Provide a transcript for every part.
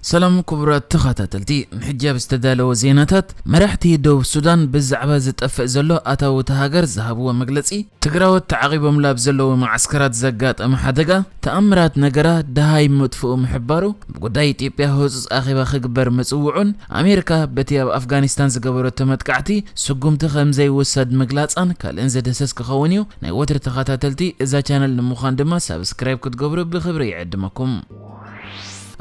ሰላም ክቡራት ተኸታተልቲ፣ ንሕጂ ኣብ ዝተዳለወ ዜናታት፣ መራሕቲ ደቡብ ሱዳን ብዛዕባ ዝጠፍእ ዘሎ ኣታዊ እታ ሃገር ዝሃብዎ መግለጺ፣ ትግራዎት ተዓቒቦምላ ኣብ ዘለዉ መዓስከራት ዘጋጠመ ሓደጋ፣ ተኣምራት ነገራ ደሃይ ምጥፍኡ ምሕባሩ፣ ብጉዳይ ኢትዮጵያ ህጹጽ ኣኼባ ክግበር ምጽውዑን፣ ኣሜሪካ በቲ ኣብ ኣፍጋኒስታን ዝገበረቶ መጥቃዕቲ ስጉምቲ ከም ዘይውሰድ ምግላጻን ካልእን ዝድህሰስ ክኸውን እዩ። ናይ ወትሪ ተኸታተልቲ እዛ ቻነል ንምዃን ድማ ሳብስክራይብ ክትገብሩ ብኽብሪ ይዕድመኩም።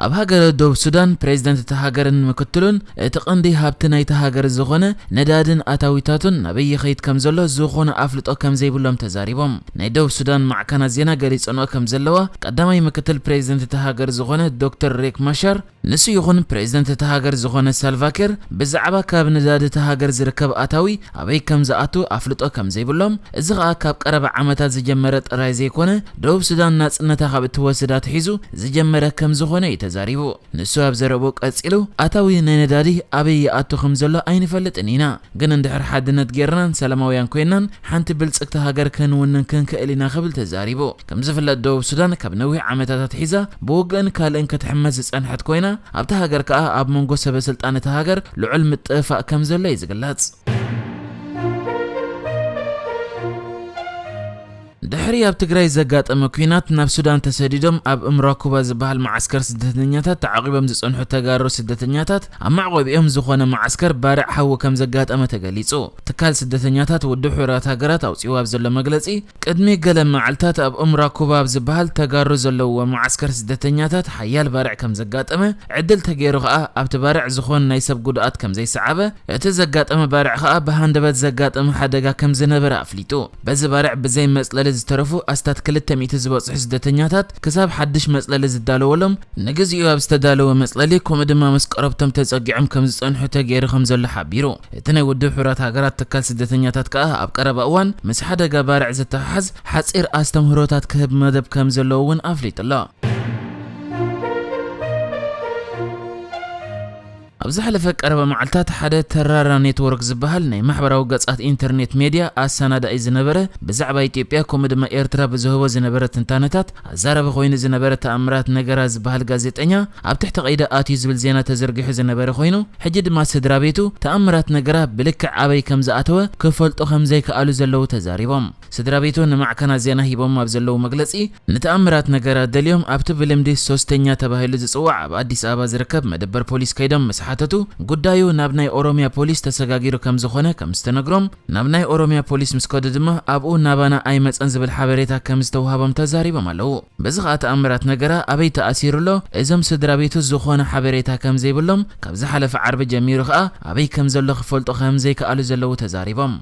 ኣብ ሃገረ ደቡብ ሱዳን፣ ፕሬዚደንት እታ ሃገርን ምክትሉን እቲ ቀንዲ ሃብቲ ናይታ ሃገር ዝኾነ ነዳድን ኣታዊታቱን ናበይ ይኸይድ ከም ዘሎ ዝኾነ ኣፍልጦ ከም ዘይብሎም ተዛሪቦም። ናይ ደቡብ ሱዳን ማዕከናት ዜና ገሊጸንኦ ከም ዘለዋ፣ ቀዳማይ ምክትል ፕሬዚደንት እታ ሃገር ዝኾነ ዶክተር ሬክ ማሻር፣ ንሱ ይኹን ፕሬዚደንት እታ ሃገር ዝኾነ ሳልቫኪር፣ ብዛዕባ ካብ ነዳዲ እታ ሃገር ዝርከብ ኣታዊ ኣበይ ከም ዝኣቱ ኣፍልጦ ከም ዘይብሎም፣ እዚ ኸኣ ካብ ቀረባ ዓመታት ዝጀመረ ጥራይ ዘይኮነ፣ ደቡብ ሱዳን ናጽነታ ካብ እትወስድ ኣትሒዙ ዝጀመረ ከም ዝኾነ እዩ ተዛሪቡ። ንሱ ኣብ ዘረብኡ ቀጺሉ፣ ኣታዊ ናይ ነዳዲ ኣበይ ይኣቱ ከም ዘሎ ኣይንፈልጥን ኢና፣ ግን እንድሕር ሓድነት ጌርናን ሰላማውያን ኮይናን ሓንቲ ብልጽግቲ ሃገር ክንውንን ክንክእል ኢና ክብል ተዛሪቡ። ከም ዝፍለጥ ደቡብ ሱዳን ካብ ነዊሕ ዓመታት ኣትሒዛ ብውግእን ካልእን ክትሕመስ ዝጸንሐት ኮይና፣ ኣብታ ሃገር ከኣ ኣብ መንጎ ሰበ ስልጣን እታ ሃገር ልዑል ምጥፍፋእ ከም ዘሎ እዩ ዝግለጽ። ድሕሪ ኣብ ትግራይ ዘጋጠመ ኲናት ናብ ሱዳን ተሰዲዶም ኣብ እምራኩባ ዝበሃል መዓስከር ስደተኛታት ተዓቒቦም ዝጸንሑ ተጋሩ ስደተኛታት ኣብ መዕቆቢኦም ዝኾነ መዓስከር ባርዕ ሓዊ ከም ዘጋጠመ ተገሊጹ። ትካል ስደተኛታት ውድብ ሕቡራት ሃገራት ኣውጺኡ ኣብ ዘሎ መግለጺ፣ ቅድሚ ገለ መዓልታት ኣብ እምራኩባ ኣብ ዝበሃል ተጋሩ ዘለውዎ መዓስከር ስደተኛታት ሓያል ባርዕ ከም ዘጋጠመ፣ ዕድል ተገይሩ ከኣ ኣብቲ ባርዕ ዝኾነ ናይ ሰብ ጉድኣት ከም ዘይሰዓበ፣ እቲ ዘጋጠመ ባርዕ ከኣ ብሃንደበት ዘጋጠመ ሓደጋ ከም ዝነበረ ኣፍሊጡ። በዚ ባርዕ ብዘይ መጽለሊ ዝተረፉ ኣስታት ክልተ ሚእቲ ዝበጽሑ ስደተኛታት ክሳብ ሓድሽ መጽለሊ ዝዳለወሎም፣ ንግዚኡ ኣብ ዝተዳለወ መጽለሊ፣ ከምኡ ድማ ምስ ቀረብቶም ተጸጊዖም ከም ዝጸንሑ ተገይሩ ከም ዘሎ ሓቢሩ። እቲ ናይ ውድብ ሕቡራት ሃገራት ትካል ስደተኛታት ከኣ ኣብ ቀረባ እዋን ምስ ሓደጋ ባርዕ ዝተሓሓዝ ሓጺር ኣስተምህሮታት ክህብ መደብ ከም ዘለዎ እውን ኣፍሊጡ ኣሎ። ኣብ ዝሓለፈ ቀረባ መዓልታት ሓደ ተራራ ኔትወርክ ዝበሃል ናይ ማሕበራዊ ገጻት ኢንተርኔት ሜድያ ኣሰናዳኢ ዝነበረ፣ ብዛዕባ ኢትዮጵያ ከምኡ ድማ ኤርትራ ብዝህቦ ዝነበረ ትንታነታት ኣዛራቢ ኮይኑ ዝነበረ ተኣምራት ነገራ ዝበሃል ጋዜጠኛ ኣብ ትሕቲ ቀይዲ ኣትዩ ዝብል ዜና ተዘርጊሑ ዝነበረ ኮይኑ፣ ሕጂ ድማ ስድራ ቤቱ ተኣምራት ነገራ ብልክዕ ኣበይ ከም ዝኣተወ ክፈልጡ ከም ዘይከኣሉ ዘለዉ ተዛሪቦም። ስድራ ቤቱ ንማዕከናት ዜና ሂቦም ኣብ ዘለዉ መግለጺ፣ ንተኣምራት ነገራ ደልዮም ኣብቲ ብልምዲ ሶስተኛ ተባሂሉ ዝጽዋዕ ኣብ ኣዲስ ኣበባ ዝርከብ መደበር ፖሊስ ከይዶም ምስ ሓተቱ፣ ጉዳዩ ናብ ናይ ኦሮምያ ፖሊስ ተሰጋጊሩ ከም ዝኾነ ከም ዝተነግሮም፣ ናብ ናይ ኦሮምያ ፖሊስ ምስ ከዱ ድማ ኣብኡ ናባና ኣይመጸን ዝብል ሓበሬታ ከም ዝተዋህቦም ተዛሪቦም ኣለዉ። በዚ ኸኣ ተኣምራት ነገራ ኣበይ ተኣሲሩ ኣሎ፣ እዞም ስድራ ቤቱ ዝኾነ ሓበሬታ ከም ዘይብሎም፣ ካብ ዝሓለፈ ዓርቢ ጀሚሩ ኸኣ ኣበይ ከም ዘሎ ክፈልጡ ከም ዘይከኣሉ ዘለዉ ተዛሪቦም።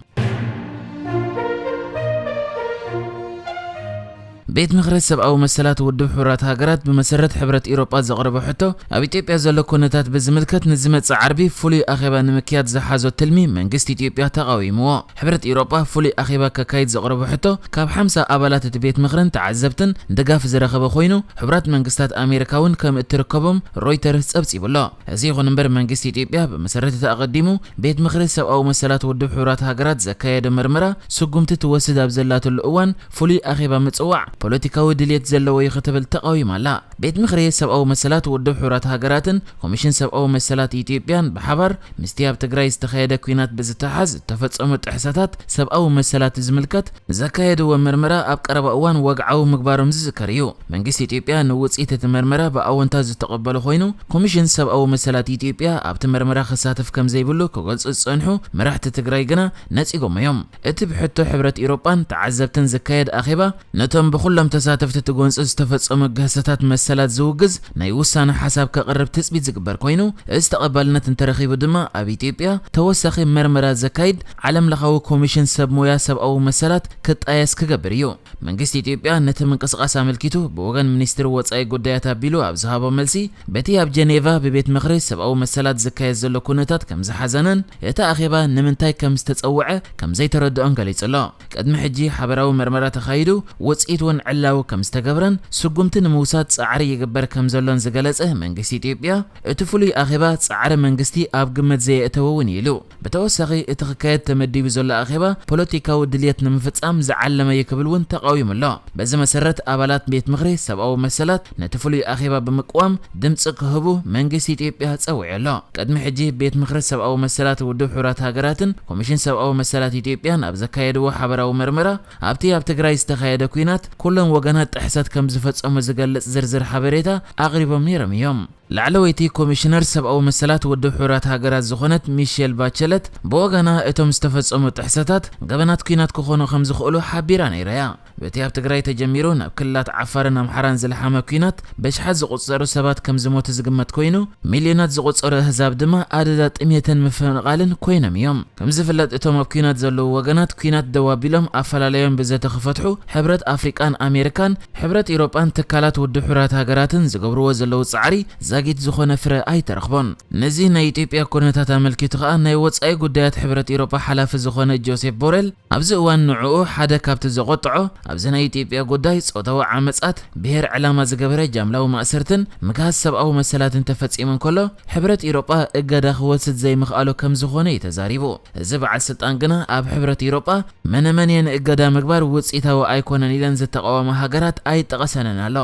ቤት ምኽሪ ሰብኣዊ መሰላት ውድብ ሕቡራት ሃገራት ብመሰረት ሕብረት ኢሮጳ ዘቕረቦ ሕቶ፣ ኣብ ኢትዮጵያ ዘሎ ኩነታት ብዝምልከት ንዝመጽእ ዓርቢ ፍሉይ ኣኼባ ንምክያድ ዝሓዞ ትልሚ መንግስቲ ኢትዮጵያ ተቓዊምዎ። ሕብረት ኢሮጳ ፍሉይ ኣኼባ ከካይድ ዘቕረቦ ሕቶ ካብ ሓምሳ ኣባላት እቲ ቤት ምኽርን ተዓዘብትን ድጋፍ ዝረኸበ ኮይኑ፣ ሕቡራት መንግስታት ኣሜሪካ እውን ከም እትርከቦም ሮይተርስ ጸብጺቡ ኣሎ። እዚ ይኹን እምበር መንግስቲ ኢትዮጵያ ብመሰረት እቲ ኣቐዲሙ ቤት ምኽሪ ሰብኣዊ መሰላት ውድብ ሕቡራት ሃገራት ዘካየዶ መርመራ ስጉምቲ ትወስድ ኣብ ዘላትሉ እዋን ፍሉይ ኣኼባ ምጽዋዕ ፖለቲካዊ ድልየት ዘለዎ እዩ ክትብል ተቓዊማ ኣላ። ቤት ምኽሪ ሰብኣዊ መሰላት ውድብ ሕቡራት ሃገራትን ኮሚሽን ሰብኣዊ መሰላት ኢትዮጵያን ብሓባር ምስቲ ኣብ ትግራይ ዝተኻየደ ኲናት ብዝተሓዝ ዝተፈጸሙ ጥሕሰታት ሰብኣዊ መሰላት ዝምልከት ዘካየድዎ መርመራ ኣብ ቀረባ እዋን ወግዓዊ ምግባሮም ዝዝከር እዩ። መንግስቲ ኢትዮጵያ ንውጽኢት እቲ መርመራ ብኣወንታ ዝተቐበለ ኮይኑ፣ ኮሚሽን ሰብኣዊ መሰላት ኢትዮጵያ ኣብቲ መርመራ ክሳተፍ ከም ዘይብሉ ክገልጹ ዝጸንሑ መራሕቲ ትግራይ ግና ነጺጎም እዮም። እቲ ብሕቶ ሕብረት ኢሮጳን ተዓዘብትን ዝካየድ ኣኼባ፣ ነቶም ብኹሎም ተሳተፍቲ እቲ ጎንጺ ዝተፈጸሙ ግህሰታት መሰላት ዝውግዝ ናይ ውሳነ ሓሳብ ከቕርብ ትጽቢት ዝግበር ኮይኑ፣ እዚ ተቐባልነት እንተረኺቡ ድማ ኣብ ኢትዮጵያ ተወሳኺ መርመራ ዘካይድ ዓለም ለኻዊ ኮሚሽን ሰብ ሞያ ሰብኣዊ መሰላት ክጣየስ ክገብር እዩ። መንግስቲ ኢትዮጵያ ነቲ ምንቅስቓስ ኣመልኪቱ ብወገን ሚኒስትሪ ወጻኢ ጉዳያት ኣቢሉ ኣብ ዝሃቦ መልሲ፣ በቲ ኣብ ጀኔቫ ብቤት ምኽሪ ሰብኣዊ መሰላት ዝካየድ ዘሎ ኩነታት ከም ዝሓዘነን እቲ ኣኼባ ንምንታይ ከም ዝተጸውዐ ከም ዘይተረድኦን ገሊጹ ኣሎ። ቅድሚ ሕጂ ሓበራዊ መርመራ ተኻይዱ፣ ውጽኢት እውን ዕላዊ ከም ዝተገብረን፣ ስጉምቲ ንምውሳድ ጸዓ ጻዕሪ ይግበር ከም ዘሎን ዝገለጸ መንግስቲ ኢትዮጵያ፣ እቲ ፍሉይ ኣኼባ ጻዕሪ መንግስቲ ኣብ ግምት ዘየእተወ እውን ኢሉ። ብተወሳኺ፣ እቲ ክካየድ ተመዲቡ ዘሎ ኣኼባ ፖለቲካዊ ድልየት ንምፍጻም ዝዓለመ እዩ ክብል እውን ተቃዊሙ ኣሎ። በዚ መሰረት፣ ኣባላት ቤት ምኽሪ ሰብኣዊ መሰላት ነቲ ፍሉይ ኣኼባ ብምቅዋም ድምጺ ክህቡ መንግስቲ ኢትዮጵያ ጸዊዑ ኣሎ። ቅድሚ ሕጂ፣ ቤት ምኽሪ ሰብኣዊ መሰላት ውድብ ሕቡራት ሃገራትን ኮሚሽን ሰብኣዊ መሰላት ኢትዮጵያን ኣብ ዘካየድዎ ሓበራዊ መርመራ፣ ኣብቲ ኣብ ትግራይ ዝተኻየደ ኲናት ኩሎም ወገናት ጥሕሰት ከም ዝፈጸሙ ዝገልጽ ዝርዝር ሓበሬታ ኣቕሪቦም ነይሮም እዮም። ላዕለወይቲ ኮሚሽነር ሰብኣዊ መሰላት ውድብ ሕቡራት ሃገራት ዝኾነት ሚሼል ባቸለት ብወገና፣ እቶም ዝተፈጸሙ ጥሕሰታት ገበናት ኲናት ክኾኑ ከም ዝኽእሉ ሓቢራ ነይራ እያ። በቲ ኣብ ትግራይ ተጀሚሩ ናብ ክልላት ዓፋርን ኣምሓራን ዝለሓመ ኲናት፣ በሽሓት ዝቑጸሩ ሰባት ከም ዝሞቱ ዝግመት ኮይኑ፣ ሚልዮናት ዝቑጸሩ ኣህዛብ ድማ ኣደዳ ጥሜትን ምፍንቓልን ኮይኖም እዮም። ከም ዝፍለጥ፣ እቶም ኣብ ኲናት ዘለዉ ወገናት፣ ኲናት ደው ኣቢሎም ኣፈላለዮም ብዘተ ክፈትሑ፣ ሕብረት ኣፍሪቃን ኣሜሪካን፣ ሕብረት ኤውሮጳን ትካላት ውድብ ሕቡራት ሃገራትን ዝገብርዎ ዘለዉ ጻዕሪ ዛጊት ዝኾነ ፍረ ኣይተረኽቦን። ነዚ ናይ ኢትዮጵያ ኩነታት ኣመልኪቱ ከኣ፣ ናይ ወጻኢ ጉዳያት ሕብረት ኤውሮጳ ሓላፊ ዝኾነ ጆሴፍ ቦሬል፣ ኣብዚ እዋን ንዕኡ ሓደ ካብቲ ዘቖጥዖ፣ ኣብዚ ናይ ኢትዮጵያ ጉዳይ፣ ጾታዊ ዓመጻት፣ ብሄር ዕላማ ዝገበረ ጃምላዊ ማእሰርትን ምግሃስ ሰብኣዊ መሰላትን ተፈጺሙ እንከሎ፣ ሕብረት ኤውሮጳ እገዳ ክወስድ ዘይምኽኣሉ ከም ዝኾነ እዩ ተዛሪቡ። እዚ በዓል ስልጣን ግና፣ ኣብ ሕብረት ኤውሮጳ መነመን እየን እገዳ ምግባር ውጽኢታዊ ኣይኮነን ኢለን ዝተቓወማ ሃገራት ኣይጠቐሰንን ኣሎ።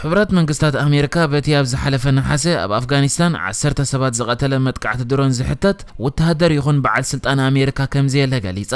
ሕቡራት መንግስታት ኣሜሪካ፣ በቲ ኣብ ዝሓለፈ ነሓሰ ኣብ ኣፍጋኒስታን ዓሰርተ ሰባት ዝቐተለ መጥቃዕቲ ድሮን ዝሕተት ወተሃደር ይኹን በዓል ስልጣን ኣሜሪካ ከም ዘየለ ገሊጻ።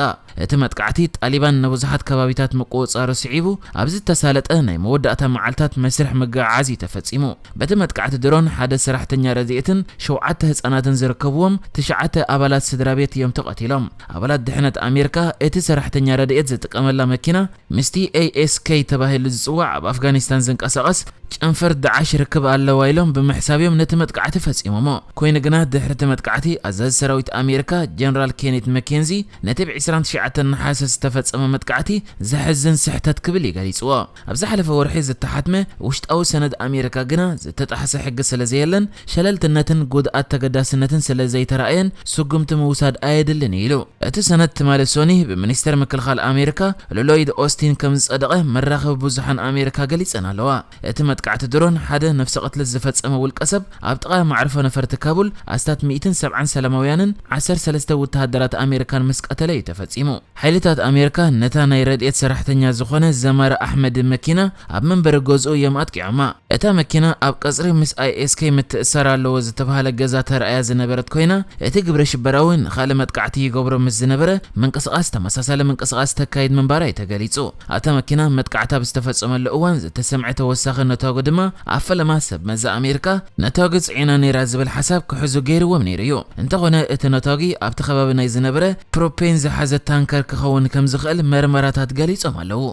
እቲ መጥቃዕቲ፣ ጣሊባን ንብዙሓት ከባቢታት ምቁጽጻሩ ስዒቡ፣ ኣብ ዝተሳለጠ ናይ መወዳእታ መዓልታት መስርሕ ምግዕዓዝ እዩ ተፈጺሙ። በቲ መጥቃዕቲ ድሮን፣ ሓደ ሰራሕተኛ ረድኤትን ሸውዓተ ህጻናትን ዝርከብዎም ትሽዓተ ኣባላት ስድራ ቤት እዮም ተቐቲሎም። ኣባላት ድሕነት ኣሜሪካ፣ እቲ ሰራሕተኛ ረድኤት ዝጥቀመላ መኪና፣ ምስቲ ኤ ኤስ ኬ ተባሂሉ ዝጽዋዕ ኣብ ኣፍጋኒስታን ዝንቀሳቐስ ጨንፈር ዳዕሽ ርክብ ኣለዋ ኢሎም ብምሕሳብ እዮም ነቲ መጥቃዕቲ ፈጺሞሞ። ኮይኑ ግና፣ ድሕሪ እቲ መጥቃዕቲ፣ ኣዛዚ ሰራዊት ኣሜሪካ ጀነራል ኬኔት መኬንዚ፣ ነቲ ብ ዕስራን ትሽዓተን ነሓሰ ዝተፈጸመ መጥቃዕቲ ዘሕዝን ስሕተት ክብል እዩ ገሊጽዎ። ኣብ ዝሓለፈ ወርሒ ዝተሓትመ ውሽጣዊ ሰነድ ኣሜሪካ ግና፣ ዝተጣሕሰ ሕጊ ስለ ዘየለን፣ ሸለልትነትን ጉድኣት ተገዳስነትን ስለ ዘይተራእየን፣ ስጉምቲ ምውሳድ ኣየድልን እዩ ኢሉ። እቲ ሰነድ፣ ትማሊ ሶኒ ብሚኒስተር ምክልኻል ኣሜሪካ ሎሎይድ ኦስቲን ከም ዝጸደቐ መራኸቢ ብዙሓን ኣሜሪካ ገሊጸን ኣለዋ። እቲ መጥቃዕቲ ድሮን፣ ሓደ ነፍሰ ቅትለት ዝፈጸመ ውልቀ ሰብ ኣብ ጥቓ መዕርፎ ነፈርቲ ካቡል ኣስታት ሚእትን ሰብዓን ሰላማውያንን ዓሰርተ ሰለስተ ወተሃደራት ኣሜሪካን ምስ ቀተለ እዩ ተፈጺሙ። ሓይልታት ኣሜሪካ ነታ ናይ ረድኤት ሰራሕተኛ ዝኾነ ዘማር ኣሕመድ መኪና ኣብ መንበሪ ገዝኡ እዮም ኣጥቂዖማ። እታ መኪና ኣብ ቀጽሪ ምስ ኣይ ኤስ ኬ ምትእስሳር ኣለዎ ዝተባህለ ገዛ ተራእያ ዝነበረት ኮይና፣ እቲ ግብረ ሽበራዊ ንኻልእ መጥቃዕቲ ይገብሮ ምስ ዝነበረ ምንቅስቓስ ተመሳሳሊ ምንቅስቓስ ተካይድ ምንባራ እዩ ተገሊጹ። ኣብታ መኪና መጥቃዕቲ ኣብ ዝተፈጸመሉ እዋን ዝተሰምዐ ተወሳኺ ነታጒ ድማ፣ ኣብ ፈለማ ሰብ መዚ ኣሜሪካ ነታጒ ጽዒና ነይራ ዝብል ሓሳብ ክሕዙ ገይርዎም ነይሩ እዩ። እንተኾነ፣ እቲ ነታጒ ኣብቲ ከባቢ ናይ ዝነበረ ፕሮፔን ዝሓዘ ታንከር ክኸውን ከም ዝኽእል መርመራታት ገሊጾም ኣለዉ።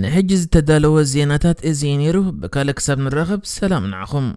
ንሕጂ ዝተዳለወ ዜናታት እዚ እዩ ነይሩ። ብካልእ ክሳብ ንራኸብ፣ ሰላም ንዓኹም።